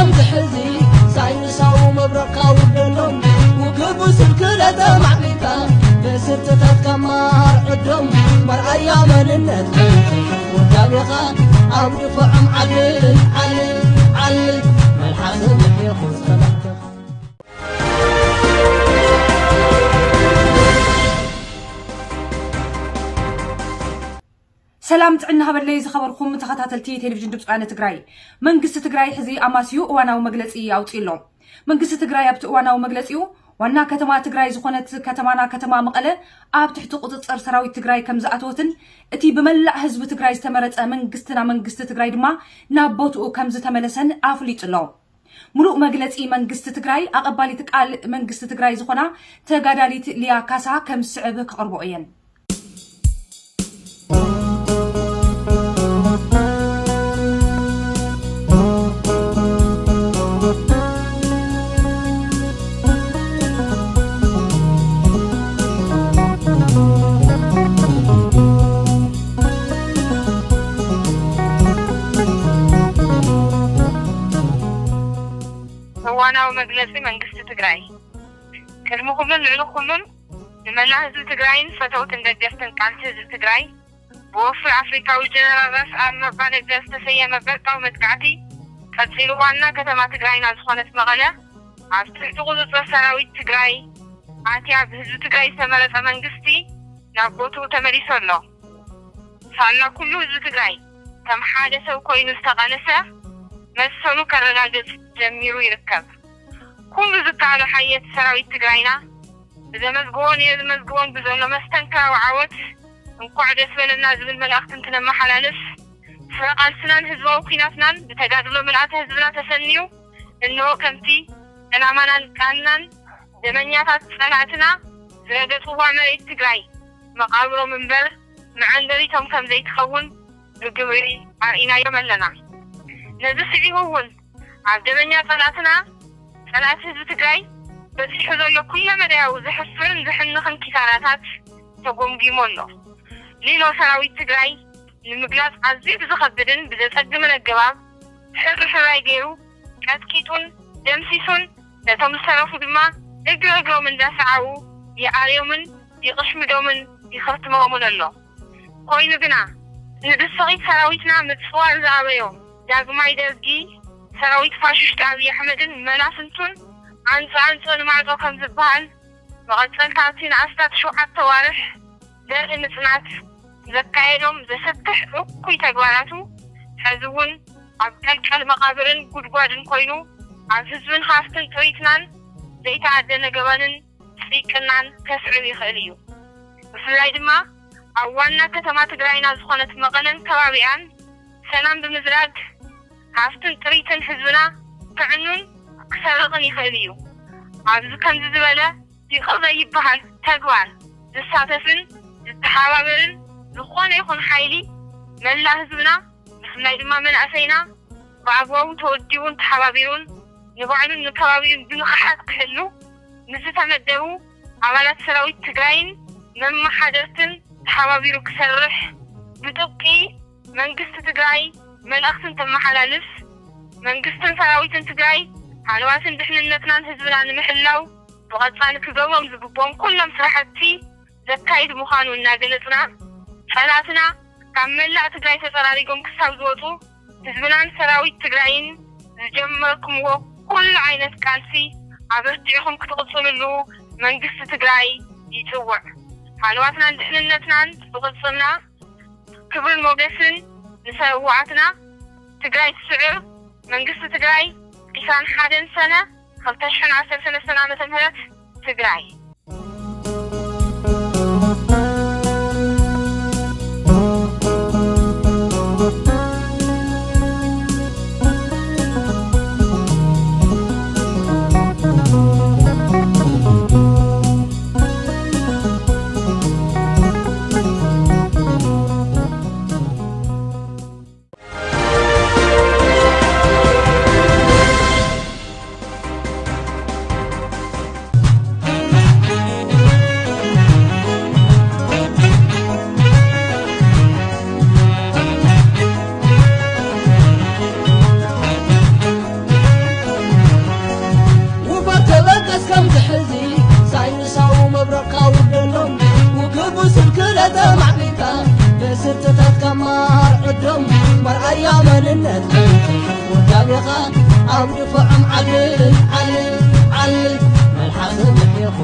ኣብዚ ሕዚ ሳይንሳዊ መብረቕካ ውደሎም፣ ውግብ ስልክለ ተማዕቢልካ፣ ብስርትታትካ ማር ዕዶም፣ መርኣያ መንነት ውዳቤኻ ኣብ ድፎዖም ዓልል፣ ዓልል፣ ዓልል፣ መልሓስ ምሒኹ ዝተመልከኻ። ሰላም ጥዕና ሃበለይ ዝኸበርኩም ተኸታተልቲ ቴሌቪዥን ድምፂ ወያነ ትግራይ። መንግስቲ ትግራይ ሕዚ ኣማስዩ እዋናዊ መግለፂ ኣውፂኡ ኣሎ። መንግስቲ ትግራይ ኣብቲ እዋናዊ መግለፂኡ ዋና ከተማ ትግራይ ዝኾነት ከተማና ከተማ መቐለ ኣብ ትሕቲ ቁፅፅር ሰራዊት ትግራይ ከም ዝኣተወትን እቲ ብመላእ ህዝቢ ትግራይ ዝተመረፀ መንግስትና መንግስቲ ትግራይ ድማ ናብ ቦትኡ ከም ዝተመለሰን ኣፍሊጡ ኣሎ። ሙሉእ መግለፂ መንግስቲ ትግራይ ኣቐባሊት ቃል መንግስቲ ትግራይ ዝኾና ተጋዳሊት ሊያ ካሳ ከም ዝስዕብ ክቕርቦ እየን። እዋናዊ መግለፂ መንግስቲ ትግራይ። ቅድሚ ኩሉን ልዕሊ ኩሉን ንመላእ ህዝቢ ትግራይን ፈተውትን ደገፍትን ቃልሲ ህዝቢ ትግራይ ብወፍሪ ኣፍሪካዊ ጀነራል ራስ ኣሉላ ኣባ ነጋ ዝተሰየመ በርቃዊ መጥቃዕቲ ቀፂሉ ዋና ከተማ ትግራይና ዝኾነት መቐለ ኣብ ትሕቲ ቁፅፅር ሰራዊት ትግራይ ኣትያ ብህዝቢ ትግራይ ዝተመረፀ መንግስቲ ናብ ቦትኡ ተመሊሱ ኣሎ። ሳላ ኩሉ ህዝቢ ትግራይ ከም ሓደ ሰብ ኮይኑ ዝተቓለሰ መሰሉ ከረጋግፅ ጀሚሩ ይርከብ። ኩሉ ዝከኣሎ ሓየት ሰራዊት ትግራይና ብዘመዝግቦን የዝመዝግቦን ብዘሎ መስተንክራዊ ዓወት እንኳዕ ደስ በለና ዝብል መልእኽቲ እንትነመሓላልፍ፣ ስረ ቃልስናን ህዝባዊ ኲናትናን ብተጋድሎ ምልኣተ ህዝብና ተሰንዩ እንሆ ከምቲ ዕላማናን ቃልናን ደመኛታት ጸላእትና ዝረገጽዋ መሬት ትግራይ መቓብሮም እምበር መዐንደሪቶም ከም ዘይትኸውን ብግብሪ ኣርኢናዮም ኣለና። ነዚ ስዒቡ እውን ኣብ ደመኛ ጸላእትና፣ ጸላእቲ ህዝቢ ትግራይ በጺሑ ዘሎ ኩለመዳያዊ ዘሕፍርን ዘሕንኽን ኪሳራታት ተጎምጊሙ ኣሎ። ሊሎ ሰራዊት ትግራይ ንምግላጽ ኣዝዩ ብዝኸብድን ብዘጸግምን ኣገባብ ሕርሕራይ ገይሩ ቀጥቂጡን ደምሲሱን ነቶም ዝተረፉ ድማ እግሪ እግሮም እንዳሰዓቡ ይኣርዮምን ይቕሽምዶምን ይኸትሞምን ኣሎ። ኮይኑ ግና ንብስቒት ሰራዊትና ምጽዋር ዝኣበዮ ዳግማይ ደርጊ ሰራዊት ፋሽስት ኣብይ ኣሕመድን መላፍንቱን ኣንጻ ኣንጾ ንማዕጾ ከም ዝበሃል መቐጸልታ ኣብቲ ንኣስታት ሸውዓተ ኣዋርሕ ዘርኢ ምጽናት ዘካየዶም ዘሰክሕ እኩይ ተግባራቱ፣ ሕዚ እውን ኣብ ቀልቀል መቓብርን ጉድጓድን ኮይኑ፣ ኣብ ህዝብን ሃፍትን ጥሪትናን ዘይተኣደነ ገበንን ስይቅናን ከስዕብ ይኽእል እዩ። ብፍላይ ድማ ኣብ ዋና ከተማ ትግራይና ዝኾነት መቐለን ከባቢኣን ሰላም ብምዝራግ ሃፍትን ጥሪትን ህዝብና ክዕኑን ክሰርቕን ይኽእል እዩ። ኣብዚ ከምዚ ዝበለ ይቕር ዘይበሃል ተግባር ዝሳተፍን ዝተሓባበርን ዝኾነ ይኹን ሓይሊ መላእ ህዝብና ብፍላይ ድማ መናእሰይና ብኣግባቡ ተወዲቡን ተሓባቢሩን ንባዕሉን ንከባቢኡን ብንቕሓት ክሕሉ ምስ ዝተመደቡ ኣባላት ሰራዊት ትግራይን መመሓደርትን ተሓባቢሩ ክሰርሕ ብጥብቂ መንግስቲ ትግራይ መልእኽቲ እንተመሓላልፍ፣ መንግስትን ሰራዊትን ትግራይ ሃለዋትን ድሕንነትናን ህዝብና ንምሕላው ብቐፃሊ ክገብሮም ዝግብኦም ኩሎም ስራሕቲ ዘካይድ ምዃኑ እናገለፅና፣ ፀላእትና ካብ መላእ ትግራይ ተፀራሪጎም ክሳብ ዝወፁ ህዝብናን ሰራዊት ትግራይን ዝጀመርኩምዎ ኩሉ ዓይነት ቃልሲ ኣበርቲዕኹም ክትቕፅልሉ መንግስቲ ትግራይ ይፅውዕ። ሃለዋትናን ድሕንነትናን ብቕፅልና ክብርን ሞገስን ንሰውኣትና። ትግራይ ትስዕር። መንግስቲ ትግራይ ዕስራን ሓደን ሰነ ክልተ ሽሕን ዓሰርተ ሰለስተን ዓመተ ምህረት ትግራይ። ዶም መርኣያ መንነት ውዳቤኻ ኣብ ድፋዖም ዓሊ ዓሊ ዓሊ መልሓስ ምሒኹ